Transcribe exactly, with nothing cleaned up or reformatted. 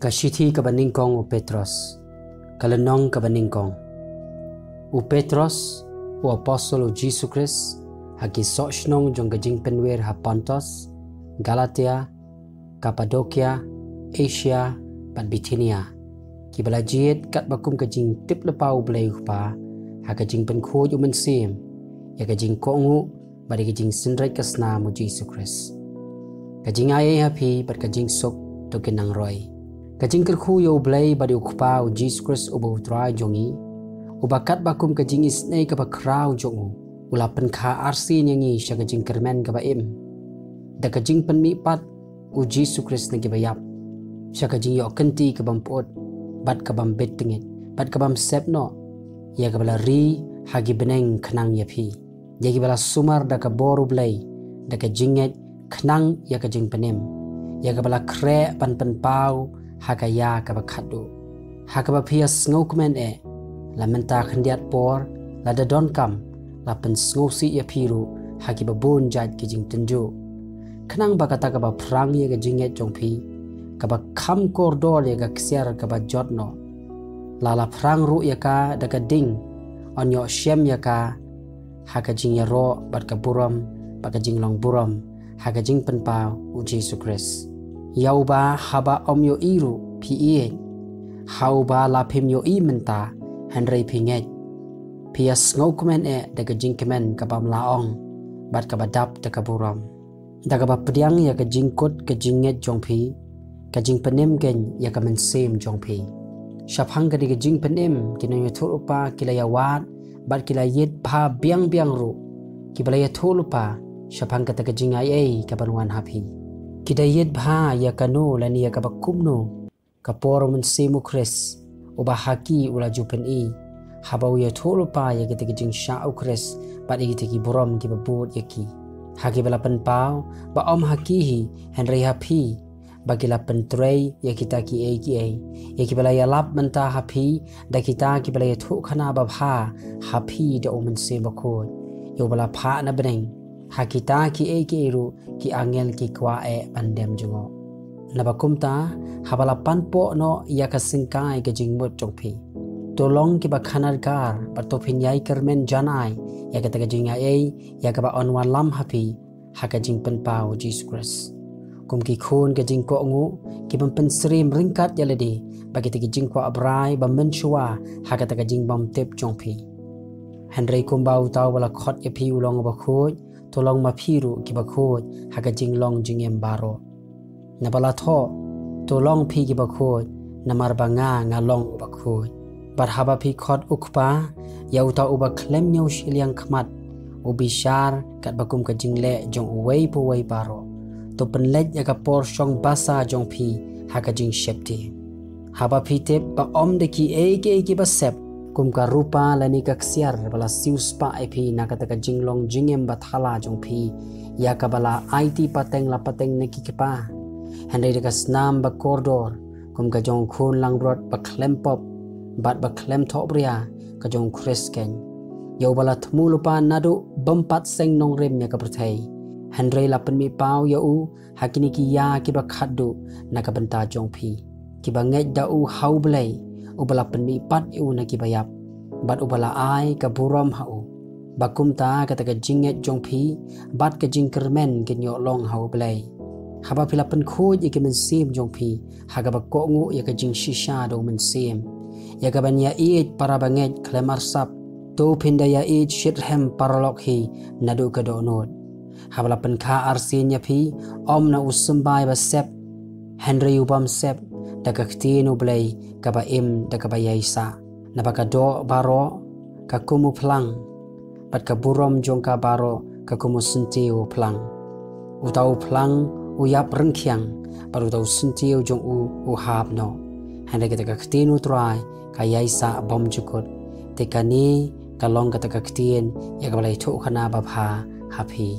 Ka shithi kaba nyngkong u Petros. Ka lynnong kaba nyngkong. U Petros, u apostol u Jisu Khrist, ha ki soh shnong jong ka jingpynwir ha Pontos, Galatia, Kapadokia, Asia, bad Bithinia. Kiba la jied katba kum ka jingtip lypa u Blei u Kpa, ha ka jingpynkhuid u Mynsiem, ïa ka jingkohnguh, bad ïa ka jingsynreit ka snam u Jisu Khrist. Ka jingaiei ha phi bad ka jingsuk to kin nang roi. Ka jingkyrkhu ïa u Blei bad ïa u Kpa u Jisu Khrist uba u Trai jong ngi, uba katba kum ka jingisynei kaba khraw jong u, u la pynkha arsien ïa ngi sha ka jingkyrmen kaba im, da ka jingpynmihpat u Jisu Khrist na kiba ïap, sha ka jingïoh kynti ka bym pyut, bad ka bym bit tngit, bad ka bym sep noh, ïa kaba la ri ha ki bneng khnang ïa phi, ïa kiba la sumar da ka bor u Blei, da ka jingngeit khnang ïa ka jingpynim, ïa kaba la khreh ban pynpaw ha ka ïa kaba khatduh. Ha kaba phi ïa sngewkmen eh, la mynta khyndiat por, lada donkam, la pynsngewsih ïa phi ruh ha kiba bun jait ki jingtynjuh. Khnang ba kata kaba phrang ïa ka jingngeit jong phi, kaba kham kordor ïa ka ksiar kaba jot noh, la la phrang ruh ïa ka da ka ding, yn ïoh shem ïa ka ha ka jingïaroh bad ka burom bad ka jinglong burom ha ka jingpynpaw u Jisu Khrist. Ïa uba haba ym ïohi ruh phi ïeit, ha uba la phim ïohi mynta hynrei phi ngeit, phi ïa sngewkmen eh da ka jingkmen ka bym lah ong bad kaba dap da ka burom. Da kaba pdiang ïa ka jingkut ka jingngeit jong phi, ka jingpynim keiñ ïa ka mynsiem jong phi. Shaphang kane ka jingpynim ki nongïathuhlypa ki la ïawad bad ki la ïit bha biang biang ruh kiba la ïathuhlypa shaphang kata ka jingaiei ka ban wan ha phi. Ki da ïit bha ïa kano lane ïa kaba kumno ka por u Mynsiem u Khrist, uba ha ki u la ju pyni, haba u ïathuhlypa ïa kita ki jingshah u Khrist bad ïa kita ki burom kiba bud ïa ki, ha kiba la pynpaw ba ym ha ki hi hynrei ha phi, ba ki la pyntrei ïa kita kiei kiei, ïa kiba la ïalap mynta ha phi da kita kiba la ïathuhkhana babha ha phi da u Mynsiem Bakhuid, ïa uba la phah na bneng, ha kita kiei kiei ruh ki angel ki kwah eh ban dem jngoh. Naba kumta, haba la panpoh noh ïa ka syngkai ka jingmut jong phi, to long kiba khana dkar bad to phin ïai kyrmen janai ïa kata ka jingaiei ïa kaba yn wallam ha phi ha ka jingpynpaw u Jisu Khrist. Kum ki khun ka jingkohnguh, ki bym pynsyriem ryngkat ïa lade bad kita ki jingkwah brai ba mynshuwa ha kata ka jingbymtip jong phi. Hynrei kumba uta uba la khot ïa phi u long uba khuid, to long ma phi ruh kiba khuid ha ka jinglong jingim baroh. Naba la thoh, to long phi kiba khuid, namar ba nga nga long uba khuid. Bad haba phi khot u Kpa, ïa uta uba khlem ñiew shiliang khmat, u bishar katba kum ka jingleh jong uwei pa uwei baroh, to pynleit ïa ka por shong basa jong phi ha ka jingsheptieng. Haba phi tip ba ym da kiei kiei kiba sep, kum ka rupa lane ka ksiar ba la siewspah ïa phi na kata ka jinglong jingim bathala jong phi, ïa kaba la aiti pateng la pateng na ki kpa, hynrei da ka snam ba kordor, kum ka jong u khun langbrot ba khlem pop bad ba khlem thohbria, ka jong u Khrist keiñ, ïa uba la thmu lypa naduh bym pat seng nongrim ïa ka pyrthei, hynrei la pynmihpaw ïa u ha kine ki ïa kiba khatduh na ka bynta jong phi, kiba ngeit da u ha u Blei, uba la pynmihpat ïa u na kiba ïap, bad uba la ai ka burom ha u, ba kumta kata ka jingngeit jong phi bad ka jingkyrmen kin ïoh long ha u Blei. Haba phi la pynkhuid ïa ki mynsiem jong phi ha kaba kohnguh ïa ka jingshisha da u Mynsiem, ïa kaban ïaieit para bangeit khlem arsap, to phin da ïaieit shitrhem paralok hi naduh ka dohnud. Haba la pynkha arsien ïa phi, ym na u symbai ba sep, hynrei u bym sep, da ka ktien u Blei kaba im da kaba ïaisah. Naba ka doh baroh ka kum u phlang, bad ka burom jong ka baroh ka kum u syntiew u phlang. Uta u phlang u ïap ryngkhiang, bad uta u syntiew jong u u hap noh. Hynrei kata ka ktien u Trai ka ïaisah bymjukut. Te kane ka long kata ka ktien ïa kaba la ïathuhkhana babha ha phi.